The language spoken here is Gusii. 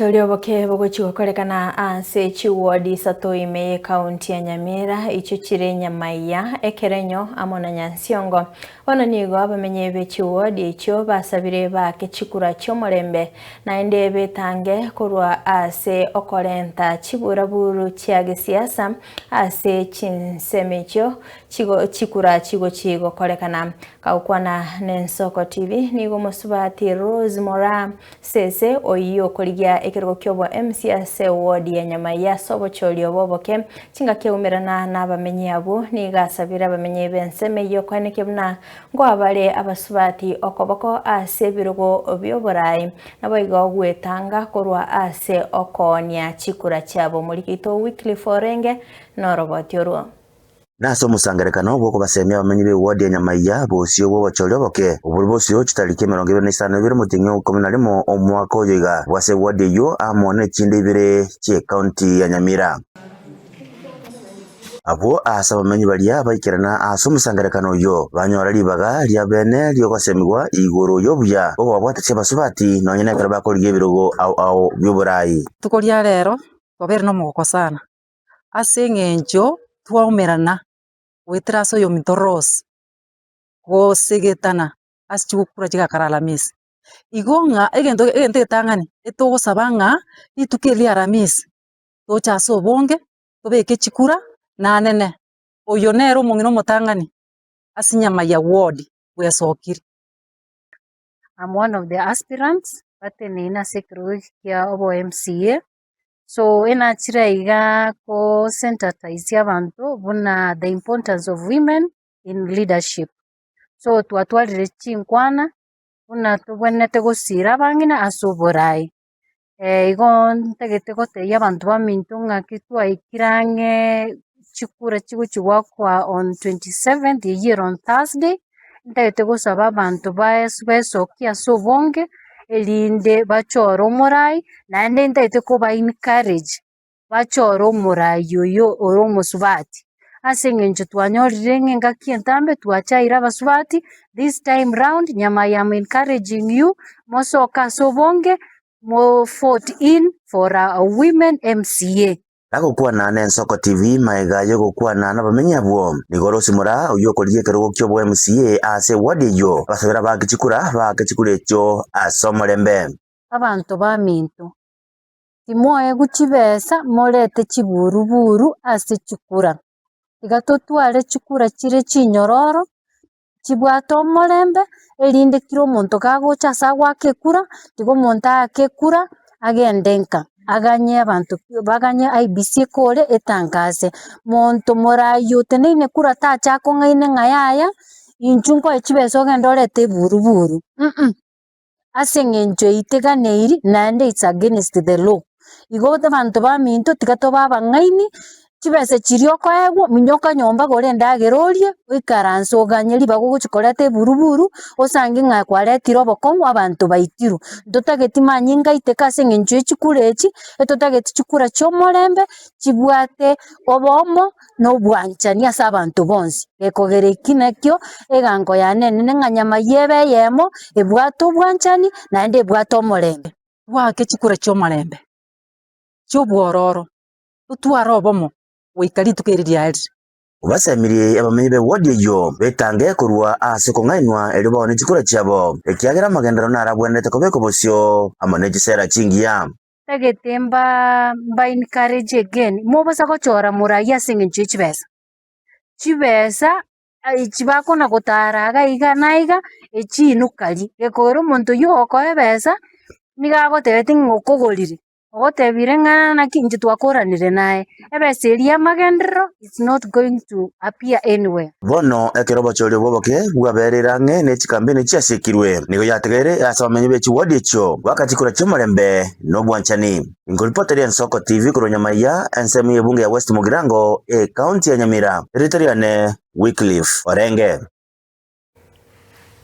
Obochori oboke bogochi gokorekana ase chiwodi isato ime y'ekaunti ya Nyamira echio chire Nyamaiya, Ekerenyo amo na Nyansiongo. Bono nigo abamenyi be chiwodi echio basabire baake chikura chi'omorembe naende betange korwa ase okorenta chiburaburu chia gesiasa ase chinsemo echio chigo chikura chigochi gokorekana. Kagokwana n'Ensoko TV nigo omosubati Rose Moraa Sese oyio okorigia ekerogo ki'obo MC ase ewodi ya Nyamaiya ase obochori obo oboke, chingaki aumerana nabamenyi abwo, nigo asabire abamenyi b'ensemo eyio koenekia buna nkoa bare abasubati okoboko ase ebirogo bi'oborai, naboigo gwetanga korwa ase okoonia chikura chiabo. Omoriki oito Wycliffe Orenge noroboti orwo. Nase omosangererekano bw'okobasemia abamenyi b'ewodi ya Nyamaiya bosio bw'obochori oboke, obwo bosio chitariki 25 omotienyi o ikomi na rimo omwaka oyo iga, bwase ewodi eyio amo nechinde ibere chi'ecounty ya Nyamira. Abwo aase abamenyi baria baikerana ase omosangererekano oyio, banyora ribaga ria bene ri'ogosemigwa igoro y'obuya bw'okobabwatesia abasubati nonya nekero bakorigia ebirogo ao ao bi'oborai. Rituko ria rero twabeire nomogoko sana. Ase eng'encho twaumerana goetera ase oyominto Rose, gosegetana ase chigokura chigakara Alamisi. Igo ng'a egento egento egetang'ani etogosaba ng'a rituko eri ria Alamisi toche ase obonge, tobeke chikura nanene, oyo nere omong'ina omotang'ani ase enyama ya ward bwesokire. I'm one of the aspirants bateneine ase ekerogo eke kia obo MCA. So enachire iga ko sensitize abanto buna the importance of women in leadership. So twatwarire chinkwana buna tobwenerete gosira abang'ina ase oborai. Igo ntagete gotebia abanto baminto ng'aki twaikire ang'e chikura chigochi goakwa on 27th eyio ere on Thursday, ntagete gosaba abanto bae besokie ase obonge, erinde bachore omorai, naende ntagete koba encourage bachore omorai oyo ore omosubati, ase eng'encho twanyorire ng'a engaki entambe twachaire abasubati, this time round nyama I am encouraging you, mosoke ase obonge, mo vote in for a women MCA. Agokwana n'Ensoko TV magega y'ogokwana nabamenyi abwo, nigo Rose Moraa oyio okorigia ekerogo ki'obo MCA ase eward eyio abasabire abaake chikura baake chikura echio ase omorembe. Abanto baminto, timoegwa chibesa morete chiburuburu ase chikura. Tiga totware chikura chire chinyororo, chibwate omorembe, erinde kera omonto kagocha ase agoaka ekura, tiga omonto aake ekura agende nka, aganye abanto baganye IEBC ekore etangase. Monto morayi oteneine kura tacha akong'aine ng'a yaya, inchuo nkoe chibesa ogende orete eburuburu mh, ase eng'encho eyio teganeiri naende it's against the law. Igo abanto baminto tiga tobe abang'aini, chibesa chiria okoegwa minyoka nyomba gora endagera orie, oikaranse oganye ribaga ogochi koreta eburuburu, osange ng'a kwaretire obokong'u abanto baitirwe. Ntotageti manyinga aiteke ase eng'encho ye chikura echi, etotageti chikura chia omorembe, chibwate obomo na obwanchani ase abanto bonsi. Gekogera eki nakio egango yane enene ng'a nyama eyio ebe eyemo, ebwate obwanchani, naende ebwate omorembe. Twake chikura chi'omorembe, chi'obwororo, totware obomo goika rituko eri riarire. Obasemirie abamenyi b'ewodi eyio betange korwa ase okong'ainwa erio baone chikura chiabo, ekiagera amagenderero narabwenerete kobekwa bosio amo ne chisera chingiya. Ntagete mba mba encourage again, mobasa gochora morayi ase eng'encho ye chibesa. Chibesa echi bakona gotara iga iga na iga, echi inukari, gekogera omonto oywo ogokoa ebesa, nigo agotebetie ng'a okogorire, ogotebire ng'a naki inche twakoranire naye, ebesa eria y'amagenderero is not going to appear anywhere. Bono ekero obochori obwo oboke bwabereire ang'e ne chikambeni chiasiekirwe, nigo yategeire ase abamenyi be chiwodi echio goaka chikura chi'omorembe na obwanchani. Nkoripoteria Ensoko TV korwa Nyamaiya, ensemo y'ebunge ya West Mugirango, ekaunti ya Nyamira. Erieta riane Wycliffe Orenge.